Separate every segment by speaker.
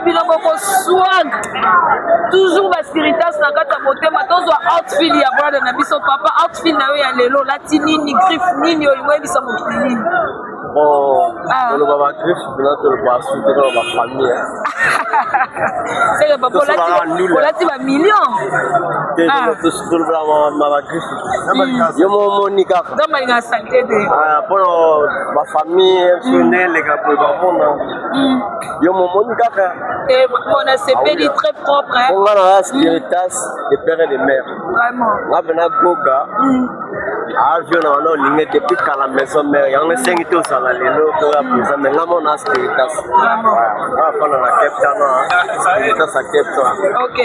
Speaker 1: Bino moko swag, toujours baspiritas na kati ya motema. Tozwa outfit ya brother na biso. Papa, outfit na yo ya lelo, olati nini? Griffe nini? Olingo oyebisa mokili nini?
Speaker 2: Bon,
Speaker 1: Ah.
Speaker 2: toloba bagriffe mpena, toloba suite na bafamille.
Speaker 1: Seke papa
Speaker 2: Tosolaka ndule.
Speaker 1: olati bamillion.
Speaker 2: Te.
Speaker 1: Ah.
Speaker 2: Toloba bagriffe, yo momoni kaka.
Speaker 1: Nzambe alingaka saleté te.
Speaker 2: Ah, mpona bafamille so nde eleka boye, bamona yo momoni kaka.
Speaker 1: Te, vraiment nasepeli, très propre, hein?
Speaker 2: Mpo nga na spiritas de père et de mère.
Speaker 1: Vraiment.
Speaker 2: Nga mpena Goga avion na wana olingi depuis kala, maison mère yango esengi te ozala lelo toya présent, mais nga mona spiritas.
Speaker 1: Vraiment.
Speaker 2: Nga afanda na Cape Town, spiritas ya Cape Town.
Speaker 1: Ok,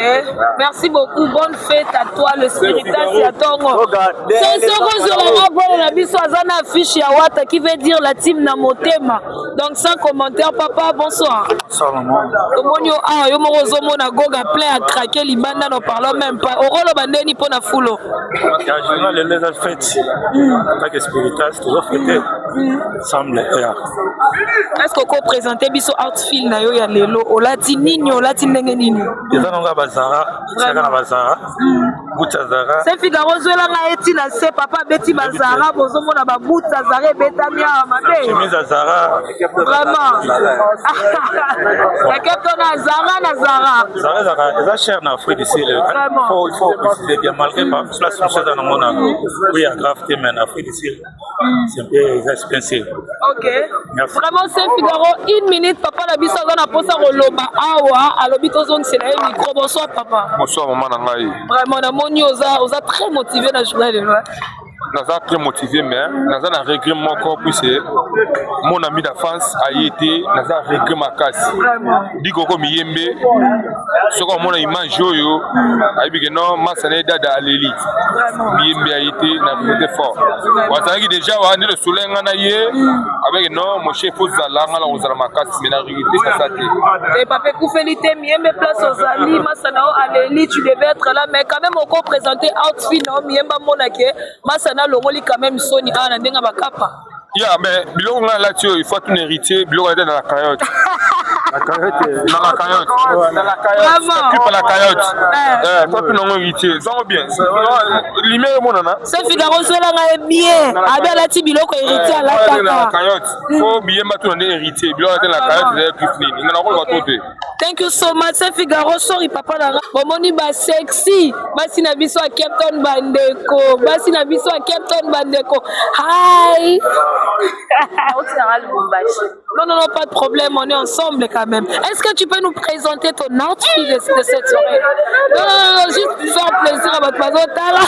Speaker 1: merci beaucoup. Bonne fête à toi, le spiritas ya tongo.
Speaker 2: Goga.
Speaker 1: Soko ozolanga bwana na biso aza na affiche ya Wata, qui veut dire la team na motema. Donc sans commentaire, papa, bonsoir.
Speaker 3: Bonsoir maman.
Speaker 1: Tomoni yo awa, yo moko ozomona Goga plein à craquer libanda, n'en parlons même pas. Okoloba ndeni mpo na fulo?
Speaker 3: Ya journal lelo eza fête. Kaka spiritas tozofete ensemble ya.
Speaker 1: Est-ce que okoprésente biso outfit na yo ya lelo? Olati nini? Olati ndenge nini?
Speaker 3: Eza nonga bazara, tiaka na bazara, buta Zara.
Speaker 1: Se Figaro, ozwelanga ye ntina se papa abeti bazara, bozomona babuta Zara ebetami awa mabe.
Speaker 3: Chemise ya Zara.
Speaker 1: Vraiment, Cape Town na Zara na Zara.
Speaker 3: Zara ezaka eza cher na Afrique du Sud.
Speaker 1: Vraiment.
Speaker 3: Il faut préciser bien, malgré par place mosusu eza nango na oui ya grave te, mais na Afrique du Sud c'est un peu eza expensive.
Speaker 1: Ok.
Speaker 3: Merci.
Speaker 1: Vraiment, se Figaro, une minute, papa na biso aza na mposa koloba awa, alobi tozongisela ye micro. Bonsoir papa.
Speaker 4: Bonsoir mama na ngai.
Speaker 1: Vraiment namoni oza très motivé na journée lelo, hein.
Speaker 4: Naza très motivé, mais naza na regret moko puisque mon ami d'enfance aye te. Naza regret makasi. Dikoko Miyembe, soki omona image oyo, ayebi ke non, masa na ye dada aleli. Miyembe aye te, na regret fort. Azalaki déjà wa nde le soleil nga na ye avec non, mon chef, ozala nga na kozala makasi, mais na regret sasa te.
Speaker 1: E papa ekufeli te. Miyembe, place ozali, masa na yo aleli, tu devais être là, mais quand même oko présenter outfit na yo. Miyembe amonake masa na alongoli quand même soni awa na ndenge ya bakapa.
Speaker 4: Ya, mais biloko ngai alati oyo, il faut atuna héritier. Biloko alati na la cayotte, na la cayotte, na la cayotte, clip la cayotte. Eh, faut atuna yango héritier, zango bien lumière emonana.
Speaker 1: Se Figaro, ozwelanga ye bien, abi alati biloko héritier
Speaker 4: na la
Speaker 1: alataka.
Speaker 4: Cayotte, faut biyemba tuna nde héritier biloko alati na la cayotte ezali clip nini. Nga nakoloba to te.
Speaker 1: Thank you so much, Se Figaro. Sorry papa na nga. Bomoni basexy basi na biso ya Cape Town, bandeko basi na biso ya Cape Town, bandeko, hi. Non, non, non, pas de problème, on est ensemble quand même. Est-ce que tu peux nous présenter ton outfit de cette soirée? Non, non, non, juste faire plaisir à votre mazotala.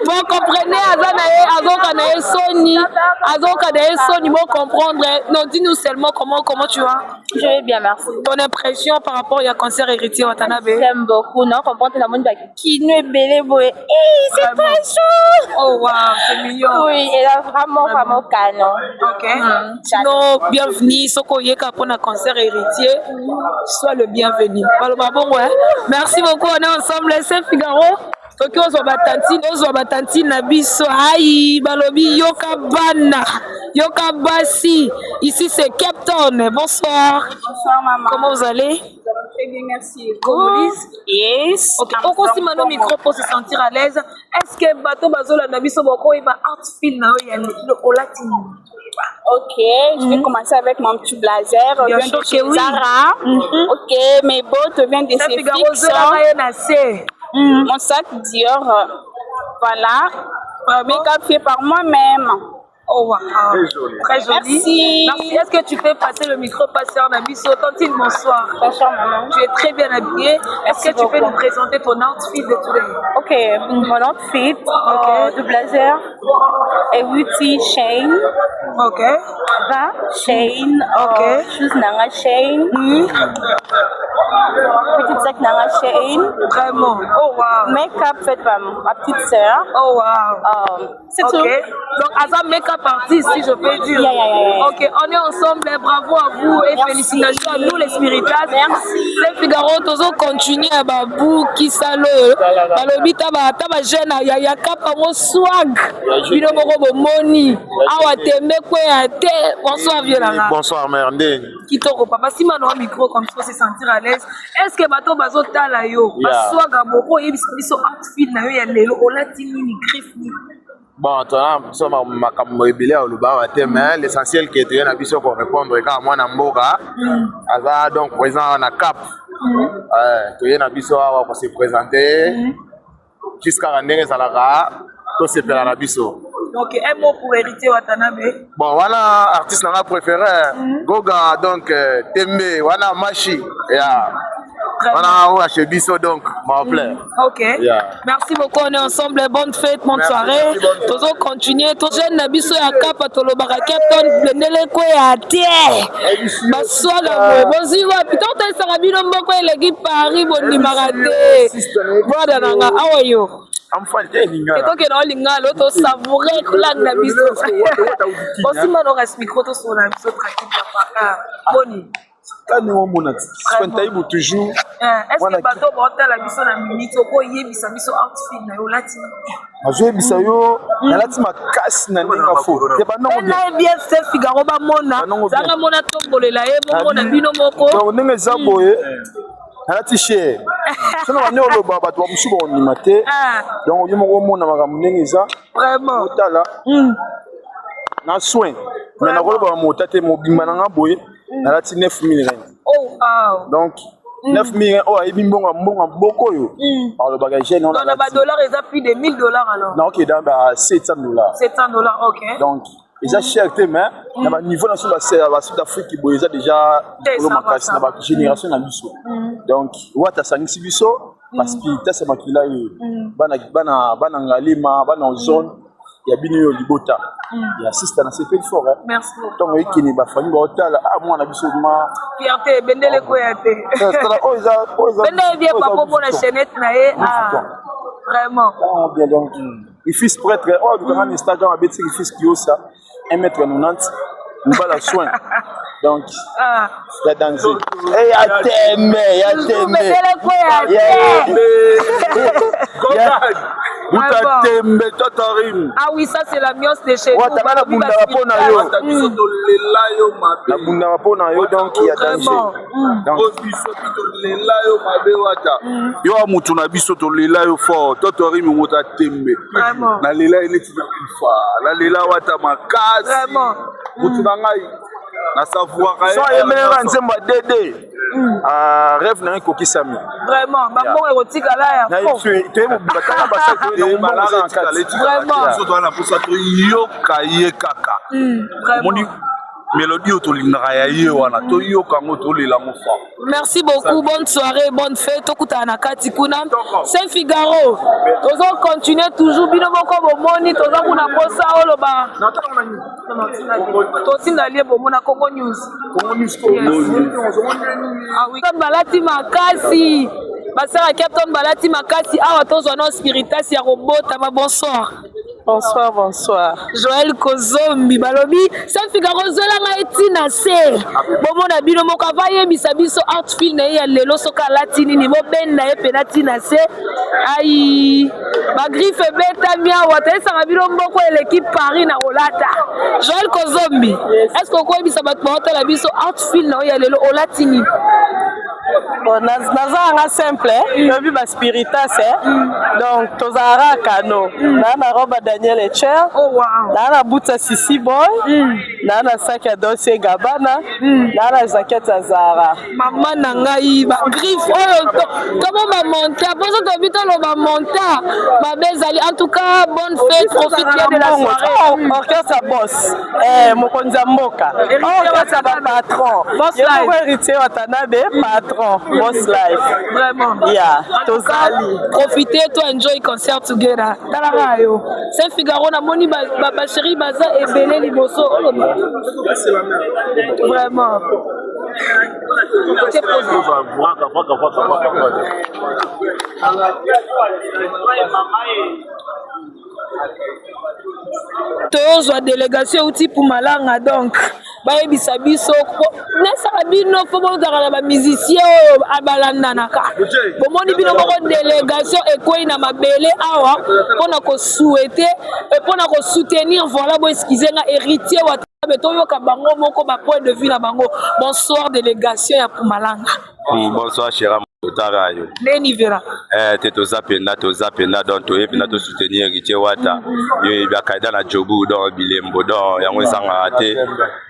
Speaker 1: Bon, comprenez, aza na ye, azoka na ye soni, azoka na ye soni, bon, comprendre. Non, dis-nous seulement comment tu vas.
Speaker 5: Je vais bien, merci.
Speaker 1: Ton impression par rapport au concert Héritier Watanabe?
Speaker 5: J'aime beaucoup. Non, comprendre la monde qui nous est belle, boy. Hey, c'est
Speaker 1: Vraiment.
Speaker 5: très chaud.
Speaker 1: Oh, wow, c'est mignon.
Speaker 5: Oui, elle a vraiment, vraiment canon.
Speaker 1: Ok.
Speaker 5: J'adore.
Speaker 1: Sinon, bienvenue. Soko yeka pour un concert héritier. Sois le bienvenu. Baloba bongo, hein. Merci beaucoup. On est ensemble. C'est Figaro. Soki ozwa batantine, ozwa batantine na biso, ai balobi yoka bana, yoka basi. Ici c'est Cape Town. Bonsoir.
Speaker 5: Bonsoir, maman.
Speaker 1: Comment vous allez?
Speaker 5: Très bien, merci.
Speaker 1: Congolese?
Speaker 5: Yes.
Speaker 1: Ok, okosima no micro pour se sentir à l'aise. Est-ce que bato bazolanda biso bokoyeba outfit na yo ya lelo, olati nini?
Speaker 5: Ok, je vais commencer avec mon petit blazer.
Speaker 1: Bien
Speaker 5: Vient
Speaker 1: sûr
Speaker 5: de chez
Speaker 1: que oui.
Speaker 5: Zara. Ok, mes bottes viennent de
Speaker 1: Ça
Speaker 5: chez
Speaker 1: Figaro,
Speaker 5: Fix.
Speaker 1: ozolaka ye na se.
Speaker 5: Mon sac Dior. Voilà. Make-up fait par moi-même.
Speaker 1: Oh wow. Très joli.
Speaker 5: Merci.
Speaker 1: Merci. Est-ce que tu peux passer le micro, pasteur na biso? Tantine, bonsoir.
Speaker 5: Bonsoir, maman.
Speaker 1: Tu es très bien habillée. Est-ce que tu peux
Speaker 5: beaucoup.
Speaker 1: nous présenter ton outfit de today?
Speaker 5: Ok, mon outfit, de blazer et 8 chain, 20 chain,
Speaker 1: Ok.
Speaker 5: shoes nanga chain. Petite sac na nga Shein.
Speaker 1: Vraiment. Oh wow.
Speaker 5: Make-up fait par ma petite sœur.
Speaker 1: Oh wow.
Speaker 5: C'est
Speaker 1: Ok.
Speaker 5: tout.
Speaker 1: Donc, Aza make-up artist, si je peux dire.
Speaker 5: Yeah.
Speaker 1: Ok, on est ensemble. Bravo à vous et
Speaker 5: Merci.
Speaker 1: félicitations à nous les spiritas.
Speaker 5: Merci.
Speaker 1: Les Figaro, tozo continuer à babou qui salo. Balobi taba taba jeune ya ya kapa mo swag. Bino moko bomoni. Awa tembe kwe ya te. Bonsoir vieux nanga.
Speaker 6: Bonsoir mère Ndeng.
Speaker 1: Kitoko papa sima na micro comme ça se sentir à l'aise. Est-ce que bato bazo tala yo?
Speaker 6: Yeah.
Speaker 1: Baswaga boko oyebisa biso outfit na yo ya lelo olati nini griffe nini?
Speaker 6: Bon, tona biso makambo ebele ya koloba awa te, mais l'essentiel ke toye na biso korépondre kaka mwana mboka aza donc présent awa na Cap. Toye na biso awa kose présenter jusqu'à ndenge ezalaka, tosepela na biso.
Speaker 1: Donc un mot pour Héritier Watanabe.
Speaker 6: Bon, wana artiste nanga préféré Goga, donc Tembe wana mashi ya wana oyo ache biso, donc ma plaît.
Speaker 1: Ok.
Speaker 6: Yeah.
Speaker 1: Merci beaucoup, on est ensemble. Bonne fête, bonne
Speaker 6: Merci,
Speaker 1: soirée.
Speaker 6: merci, bonne fête.
Speaker 1: Tozo continuer. To jeune na biso ya Kapa tolobaka Captain Blendele ko ya te. Baswaga boye. Bozwi wapi? Totesaka bino mboko eleki Paris bondimaka te. Brother nanga, how are you?
Speaker 6: I'm fine, te lingala.
Speaker 1: Etokende olingala to savourer langue na biso. Osimba no ras micro to sona biso tranquille papa. Ah, boni.
Speaker 6: Kani omona ti Taibu toujours.
Speaker 1: Est-ce que bato baotala biso na minute okoyebisa biso outfit na yo olati?
Speaker 6: Nazoyebisa yo, nalati makasi na ndenge fo te banongo.
Speaker 1: Bien na ye bien se Figaro bamona.
Speaker 6: Banongo bien.
Speaker 1: Zanga mona tombolela ye bomona bino moko.
Speaker 6: Donc ndenge eza boye, nalati cher sono bande oloba bato bamosusu bakondima te.
Speaker 1: Ah,
Speaker 6: Donc yo moko omona makambo ndenge eza.
Speaker 1: Vraiment.
Speaker 6: Otala na soin, mais nakoloba bamota te, mobimba na nga boye nalati 9000 rand.
Speaker 1: Oh wow.
Speaker 6: Donc 9000 rand oyo ayebi mbongo ya mbongo ya mboka oyo alobaka jeune.
Speaker 1: Donc na ba dollars eza plus de 1000 $ alors.
Speaker 6: Naokenda ba 700 $.
Speaker 1: 700 $, ok.
Speaker 6: Donc eza cher te, mais na baniveau na biso ba Sud Afrique boye eza déjà
Speaker 1: Te,
Speaker 6: likolo
Speaker 1: ça va,
Speaker 6: makasi
Speaker 1: ça
Speaker 6: na
Speaker 1: va.
Speaker 6: bagénération na biso. Donc wata asangisi biso baspiritas ya makila oyo bana bana bana Ngalema, bana ozone ya bino oyo libota ya sista na sepeli fort, eh.
Speaker 1: Merci beaucoup.
Speaker 6: Ntongo ekende bafamille baotala ah mwana biso ma
Speaker 1: Fierté bendele koya te.
Speaker 6: Tala, oyo eza
Speaker 1: Bendele bien
Speaker 6: oyo eza
Speaker 1: papa omona
Speaker 6: Vuitton.
Speaker 1: chaînette na ye. Ah,
Speaker 6: Vuitton.
Speaker 1: vraiment.
Speaker 6: Ah, bien, donc fils prêtre oyo alukanga na Instagram abetiki fils kiosa 1 mètre 90 mobala soin, donc
Speaker 1: Ah.
Speaker 6: ya danger. Eh, ya tembe ya tembe.
Speaker 1: Bendele koya te.
Speaker 7: Buta
Speaker 1: Vraiment.
Speaker 7: tembe totorim.
Speaker 1: Ah oui, ça c'est l'ambiance de chez nous.
Speaker 6: Watanga nabundaka mpo na yo.
Speaker 7: Ata biso tolela yo mabe.
Speaker 6: Nabundaka mpo na yo, donc ya danger.
Speaker 1: Vraiment.
Speaker 6: Donc
Speaker 7: O biso mpi tolela yo mabe wata. Yo wa mutu na biso tolela yo fort totorimi moto atembe.
Speaker 1: Vraiment.
Speaker 7: Nalela ye neti na kufa, nalela wata makasi.
Speaker 1: Vraiment.
Speaker 7: Mutu na ngai nasavouaka ye.
Speaker 6: So ayemelanga nzembo ya dede, ah, rêve na ye ekokisami.
Speaker 1: Vraiment. Bambongo ekotikala ya fond.
Speaker 6: Toye mobimba tanga basaki
Speaker 7: Eh, balala etikala, etikala.
Speaker 1: Vraiment.
Speaker 7: Biso toza na mposa toyoka ye kaka. Omoni
Speaker 1: Vraiment.
Speaker 7: mélodie oyo tolingaka ya ye wana, toyoka yango, tolela yango fort.
Speaker 1: Merci beaucoup, bonne soirée, bonne fête. Tokutana na kati kuna. Saint Figaro. Tozo continuer toujours bino moko bomoni toza kuna posa oloba. Totinda lie bomona Congo News. Ah oui. Balati makasi. Basala Captain balati makasi awa tozwa no spiritas ya kobotama. Bonsoir.
Speaker 5: Bonsoir, bonsoir.
Speaker 1: Joël Kozombi balobi Saint Figaro zwelanga etina se bomona bino moko ava yebisa biso outfit na ye ya lelo soki alati nini bobenda ye mpena ntina se ai bagriffe ebetami awa toyesaka bino mboko eleki Paris na kolata. Joël Kozombi, est ce que okoyebisa bato baotala biso outfit na yo ya lelo olati nini?
Speaker 5: Bon, naza yanga simple, toyebi baspiritas, donc tozalaka kano naa na robe ya Daniel Echer.
Speaker 1: Oh wow.
Speaker 5: Naa na buta Sisi Boy, naa na sac ya Dolce Gabbana, naa na jaquette ya Zara.
Speaker 1: Mama na ngai, bagriffe oyo tomo bamonta mposo tobi toloba monta mabe ezali. En tout cas, bonne fête, profite bien de la soirée.
Speaker 5: Oh, orchestre ya boss, mokonzi ya mboka, orchestre ya bapatron.
Speaker 1: Boss
Speaker 5: ye moko
Speaker 1: life.
Speaker 5: Héritier Watanabe, patron, boss life.
Speaker 1: Vraiment.
Speaker 5: Yeah,
Speaker 1: En tout cas,
Speaker 5: tozali.
Speaker 1: profitez to enjoy concert together. Talaka yo Saint Figaro namoni bachéri baza ebele liboso oloba vraiment. Tozwa délégation euti Mpumalanga, donc bayebisa biso nesaka bino fo bozalaka na bamusicien oyo balandanaka. Bomoni bino moko, délégation ekwei na mabele awa mpona kosouhaiter, mpona kosoutenir. Voilà, bo excuse nga, Héritier Watanabe. Toyoka bango moko bapoint de vue na bango. Bonsoir, délégation ya Mpumalanga.
Speaker 8: Bonsoir, cher otara yo.
Speaker 1: Ndeni vera?
Speaker 8: Te, toza mpenza, toza mpenza, donc toye mpenza tosoutenir Héritier Wata. Yo yebi akaida na jobu, donc bilembo, donc yango ezangaka te.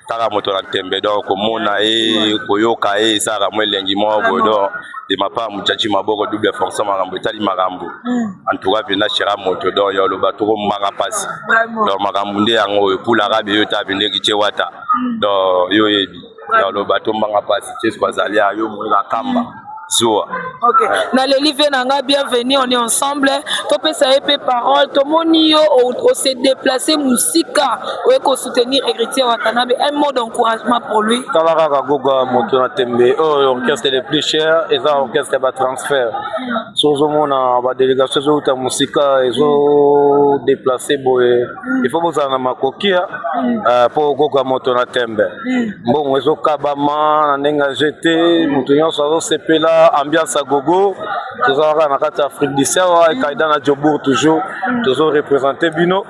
Speaker 8: Kaka moto na ntembe, donc komona ye, koyoka ye, esalaka mwa elengi moko boye. Donc de ma part, mojaji maboko double fonction, makambo etali makambo. En tout cas mpenza, chera moto, donc yo oloba tokomaka mpasi. Donc makambo nde yango oyo pulaka be yo ta mpenza Héritier Wata. Donc yo oyebi yo aloba tombanga mpasi. Jesu azali yo moyeka kamba zuwa.
Speaker 1: Ok, naleli ve na nga. Bienvenue, on est ensemble. Topesa ye mpe parole. Tomoni yo ose déplacer mosika, oye kosoutenir Héritier Watanabe. Un mot d'encouragement pour lui.
Speaker 9: Tala kaka goga moto na tembe oyo, orchestre le plus cher eza orchestre ya batransfert. So ozomona badélégation ezouta mosika, ezodéplacer boye, il faut bozala na makoki mpo goga moto na tembe. Mbongo ezokabama na ndenge ya jete, moto nyonso azosepela, ambiance ya gogo. Tozalaka na kati ya Afrique du Sud awa, ekaida na Jobourg, toujours tozoreprésenter bino.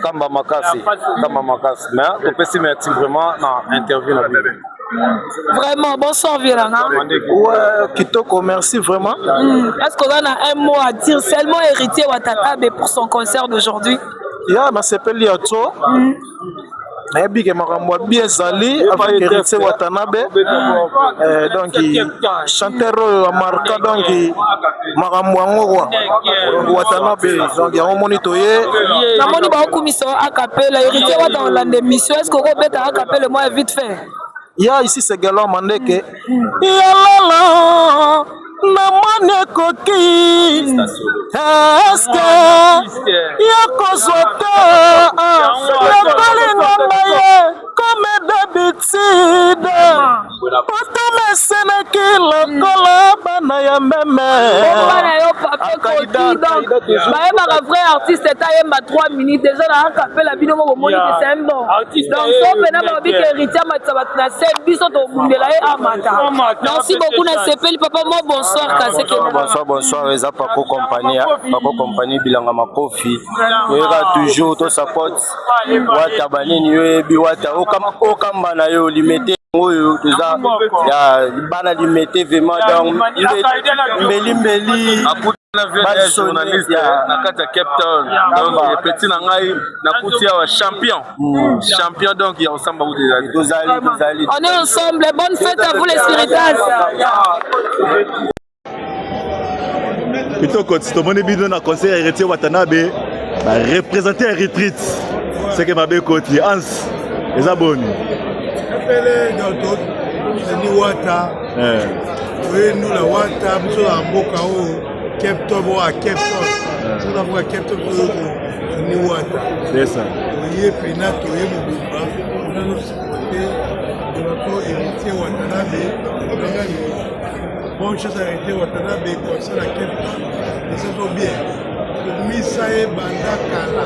Speaker 9: Kamba makasi, kamba makasi, mais topesi merci vraiment na interview na bino.
Speaker 1: Vraiment, bonsoir Viranga.
Speaker 10: Ouais, kitoko, merci vraiment.
Speaker 1: Est-ce qu'on a un mot à dire seulement Héritier Watanabe pour son concert d'aujourd'hui?
Speaker 10: Ya nasepeli ya to nayebi ke makambo ya bien ezali avec Héritier Watanabe. Donc chanteur oyo amarka, donc makambo yango quoi. Donc Watanabe, donc yango moni toye.
Speaker 1: Namoni baokumisa acapella Héritier Wata olanda émission. Est ce que okobeta acapella moi vite fait?
Speaker 10: Ya ici c'est Gelor Mandeke yalala namoni ekoki eske ya kozwa te yakolinga ye comme d'habitude, otomesenaki lokola bana ya meme.
Speaker 1: Bana yo pape koki, donc bayebaka vrai artiste eta yemba 3 minutes déjà na acapella. Bino mo bomoni ke c'est un bon. Donc so mpena balobi ke Héritier amatisa bato na se, biso tobundela ye amata. Merci beaucoup, nasepeli papa mo. Bonsoir Kaseke.
Speaker 9: Bonsoir, bonsoir, eza Paco Compagnie, Paco Compagnie bilanga makofi. Toyeka toujours tosupport Wata banini. Yo yebi Wata okamba na yo limete oyo toza ya bana limete vraiment, donc mbeli mbeli.
Speaker 7: Journaliste na kati ya Cape Town, donc petit na ngai nakuti awa champion, champion, donc ya kosamba kutu.
Speaker 9: Tozali, tozali.
Speaker 1: On est ensemble. Bonne fête à vous les spiritas.
Speaker 11: Kitoko, tomoni bino na concert ya Héritier Watanabe, bareprésente ya retreat seke mabe koti ans eza boni?
Speaker 12: Epele donc tozali Wata, toyendula Wata. Biso na mboka oyo Cape Town, oyo ya Cape Town, biso na mboka Cape Town, tozali Wata. Toye pena, toye mobimba nazosupporter donc Héritier Watanabe. Bonne chance à Héritier Watanabe, concert à Cape Town esazo bien. Tomisa ye banda kala,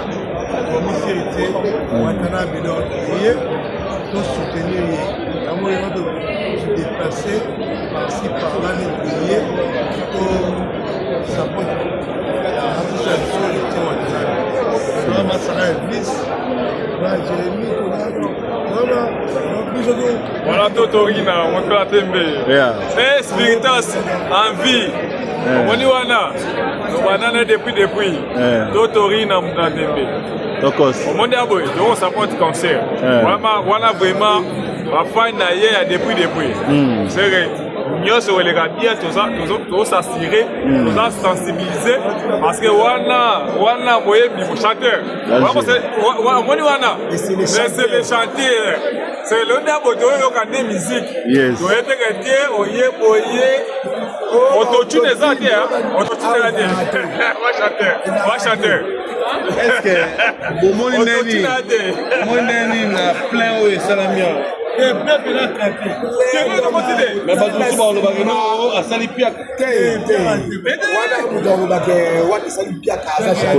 Speaker 12: tomisi Héritier Watanabe, donc toye tosoutenir ye. Yango yango tose déplacer par-ci par-là nde toye tosupport artiste ya biso Héritier Watanabe. Toza masaka Elvis na Jérémi, toza biso.
Speaker 4: Voilà, totorina moto ya tembe spiritas en vie. Omoni wana tobanana depuis totorina na tembe. Omoni ya boye tokosupport concert wana vraiment, bafani na ye ya depuis seke nyonso koleka bien. Tozos'assurer, toza sensibiliser parce que wana wana boyebi chanteur omoni wana, mais c'est le chanteur, c'est le nde boye toyoyoka nde musique. Toyeteke te oye boye autotune eza te, autotune eza te. Wa chanteur, wa chanteur.
Speaker 7: Est-ce que bomoni ndeni, bomoni ndeni na plein oyo esalami awa?
Speaker 13: Mais bato mosusu balobaka no asali piaka
Speaker 14: te te wana moto alobaka wana esali piaka aza kuna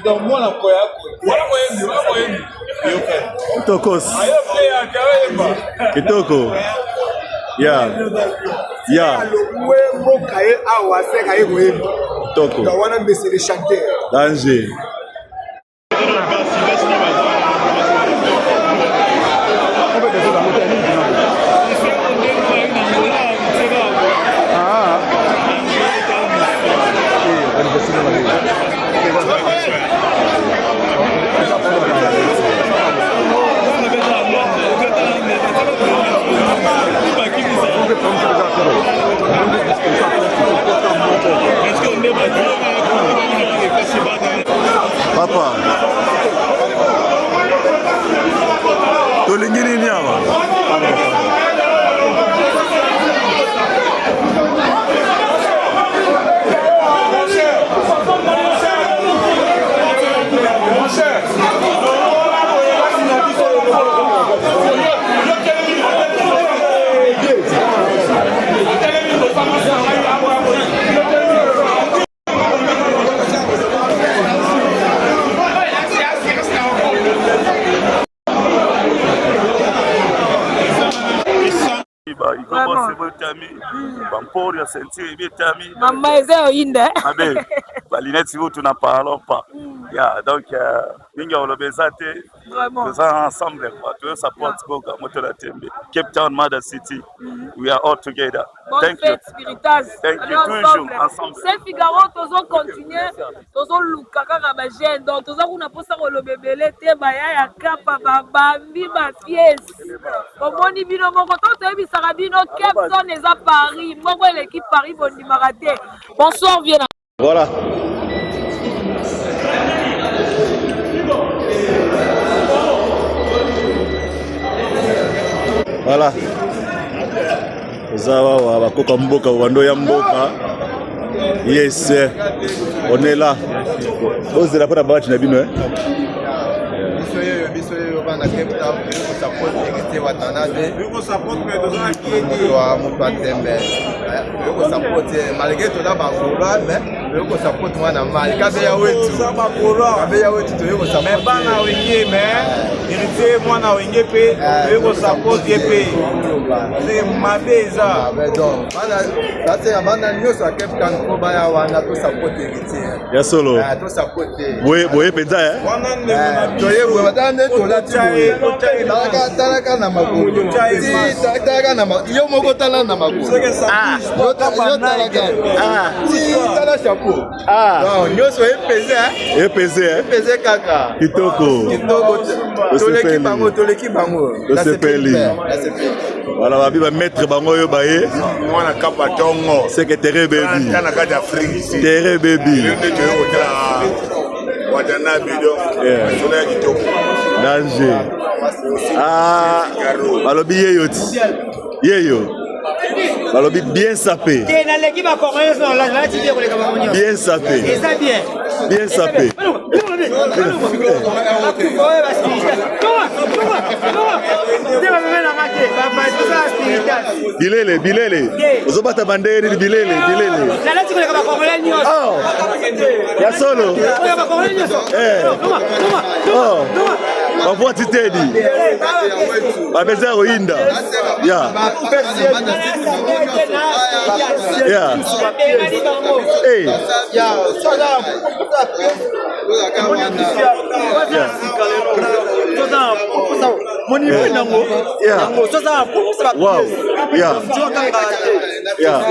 Speaker 14: donc
Speaker 13: mwana koya
Speaker 11: Tokos. Kitoko. Ya. Ya.
Speaker 14: Alongwe mboka ye awa aseka ye koyemba.
Speaker 11: Kitoko.
Speaker 14: Donc wana monsieur le chanteur.
Speaker 11: Danger. Papa, tolingi nini awa?
Speaker 3: Ebetami bampori ya ceinture ebetami
Speaker 1: mama eza oyinda
Speaker 3: mabe balinete kutu na parlons pas ya donc mingi ya koloba eza te, toza ensemble quoi, toyo support boka moto na tembe. Cape Town Mother City, we are all together.
Speaker 1: Bonne
Speaker 3: Thank you.
Speaker 1: Fête Spiritas.
Speaker 3: Thank
Speaker 1: On
Speaker 3: you.
Speaker 1: est
Speaker 3: Toujours ensemble.
Speaker 1: C'est Figaro, tozo continuer, tozo luka kaka ba jeune. Donc toza kuna posa koloba ebele te, baya ya kapa babambi ba pièces. Omoni bino moko to toyebisaka bino Cape Town eza Paris, moko eleki Paris bondimaka te. Bonsoir vieux.
Speaker 11: Voilà. Voilà. Toza awa bakoka mboka bando ya mboka. Yes, on est là. Bozela mpo na badge na bino eh.
Speaker 6: Biso yeyo, biso yeyo bana Cape Town, toyei kosupport Héritier Watanabe, moto ya tembe, toyei kosupport ye malgré toza bagaulois, mais toyei kosupport mwana mai kabeya wetu, kabeya wetu, toyei kosupport
Speaker 13: mais bana wenge, mais Héritier mwana wenge mpe toyei kosupport ye mpe mabe eza.
Speaker 6: Donc bana bana nyonso ya Cape Town mpo baya wana tosupport Héritier.
Speaker 11: Ya solo.
Speaker 6: Tosupport.
Speaker 11: Boye boye mpenza eh.
Speaker 6: Toye boye, batala nde tolati boye, talaka na makolo, talaka na yo moko, tala na makolo, yo talaka ti tala chapeau, donc nyonso epese.
Speaker 11: Epese.
Speaker 6: Epese kaka.
Speaker 11: Kitoko.
Speaker 6: Kitoko, toleki bango, toleki bango.
Speaker 11: Tosepeli. Voilà, babi ba maître bango oyo baye.
Speaker 15: Mwana kapa tongo.
Speaker 11: C'est que terre baby.
Speaker 15: Na kati Afrique.
Speaker 11: Terre baby.
Speaker 15: Nde toye kotala Watanabe, donc solo ya kitoko.
Speaker 11: Danger. Ah, balobi yeyo ti. Yeyo. Balobi bien sapé.
Speaker 16: Te, naleki bacongolais nyonso na nalati bien koleka bango nyonso.
Speaker 11: Bien sapé.
Speaker 16: Eza bien.
Speaker 11: Bien sapé.
Speaker 16: Bakufa oyo baspiritas te, bameme na nga te, basala spiritas.
Speaker 11: Bilele, bilele. Ozobata bandenge nini bilele, bilele.
Speaker 16: Nalati koleka bacongolais nyonso.
Speaker 11: Ya solo.
Speaker 16: Koleka bacongolais nyonso.
Speaker 11: Eh. Oh. Bavwati tedi. Babeza ya koyinda. Ya. Ya. Eh.
Speaker 16: Monimo nango yango soza posa.
Speaker 11: Wow. Ya. Ya.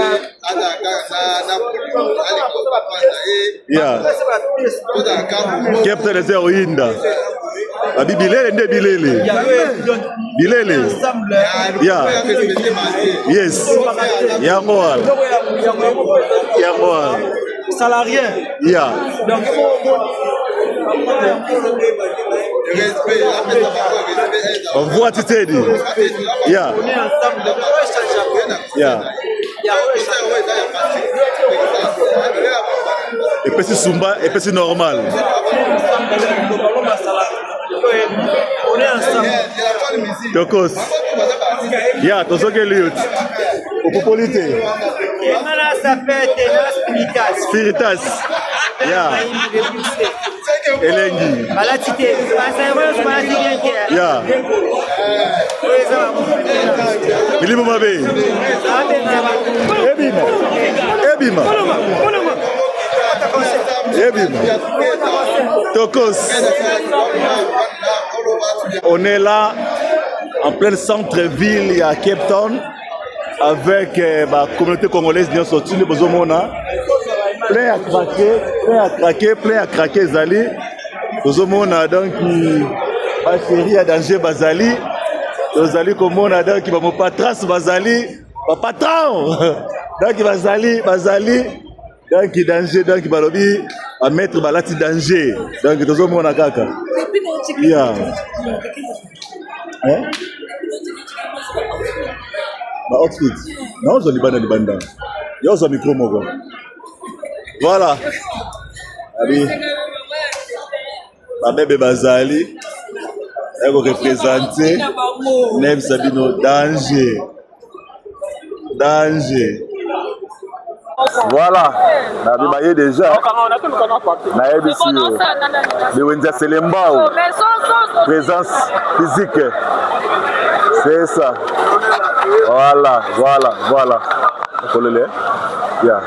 Speaker 11: Ya. Cape Town eza ya koyinda. Babi bilele nde bilele. Bilele. Ya. Yes. Yango wana. Yango wana.
Speaker 16: Salarié.
Speaker 11: Ya. Bamvwati tedi. Ya. Ya. Epesi sumba, epesi normal. Tokos. Ya, tozokeli yo. Opopoli te. Spiritas. Ya. Elengi.
Speaker 16: Balati te. Balati bien te.
Speaker 11: Ya. Milimo mabe. Ebima. Ebima. Ebima. Tokos. On est là en plein centre-ville à Cape Town avec euh, la communauté congolaise nyonso tuni bozomona plein à craquer, plein à craquer, plein à craquer ezali tozomona donc ba chérie ya danger bazali tozali komona donc ba mopatras bazali ba patron donc bazali bazali donc danger donc balobi ba maître balati danger donc tozomona kaka yeah. eh? ba outfit naozwa libanda libanda yo ozwa micro moko voilà abi babebe bazali ya korepresente nayebisa bino danger danger voilà nabi baye déjà nayebisi yo lewenzi ya selembao présence physique c'est ça voilà voilà voilà kolele yeah.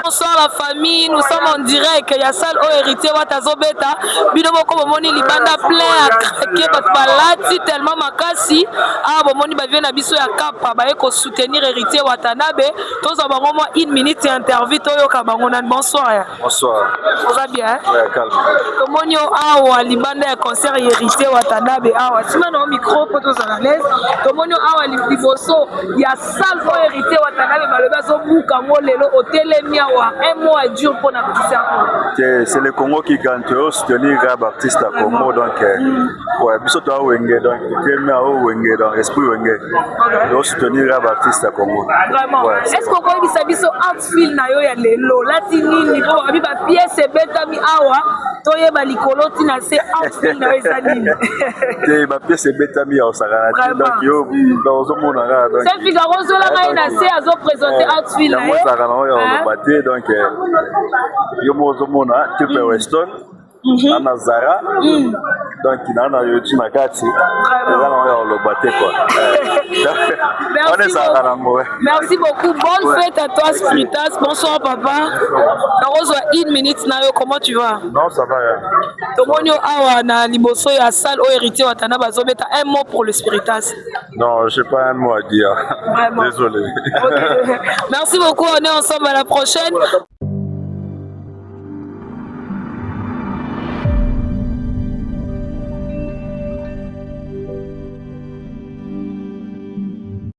Speaker 1: Bonsoir la famille, nous sommes en direct ya salle oyo héritier Wata azobeta bino moko bomoni libanda plein à craquer bato balati tellement makasi awa bomoni bavie na biso ya kapa baye kosoutenir héritier Watanabe tozwa bango mwa une minute ya interview toyoka bango nani bonsoir ya
Speaker 17: Bonsoir.
Speaker 1: Oza bien hein?
Speaker 17: Ouais, calme.
Speaker 1: Tomoni yo awa libanda ya concert ya héritier Watanabe awa nsima na yo micro mpo tozala l'aise tomoni yo awa liboso ya salle oyo héritier Watanabe balobi azobuka yango lelo otelemi awa un mois dur mpo na concert
Speaker 17: oyo. C'est le Congo qui gagne toyo soutenir grave artiste ya Congo donc euh, ouais biso toa wenge donc totelemi awa wenge donc esprit wenge toyo soutenir grave artiste ya Congo.
Speaker 1: Vraiment.
Speaker 17: Ouais,
Speaker 1: Est-ce que okoyebisa biso outfit na yo ya lelo olati nini mpo babi ba pièce ebetami awa toyeba likolo ntina se outfit na yo eza nini
Speaker 17: te ba pièce ebetami ya osakana te donc yo donc ozomona kaka donc
Speaker 1: se figaro ozwela ngai na se azo présenter eh, outfit na ye
Speaker 17: yango ezalaka nango ya koloba te donc eh, yo moko ozomona triple weston mhm. na na zara mm. donc na na yoji na kati eza nango ya koloba te quoi eh. wana ezalaka nango
Speaker 1: merci beaucoup bonne fête à toi spiritas bonsoir papa nakozwa une minute na yo comment tu vas
Speaker 17: non ça va
Speaker 1: tomoni yo awa na liboso ya salle oyo héritier watana bazobeta un mot pour le spiritas
Speaker 17: non j'ai pas un mot à dire. Vraiment. Désolé.
Speaker 1: Okay. Merci beaucoup, on est ensemble à la prochaine.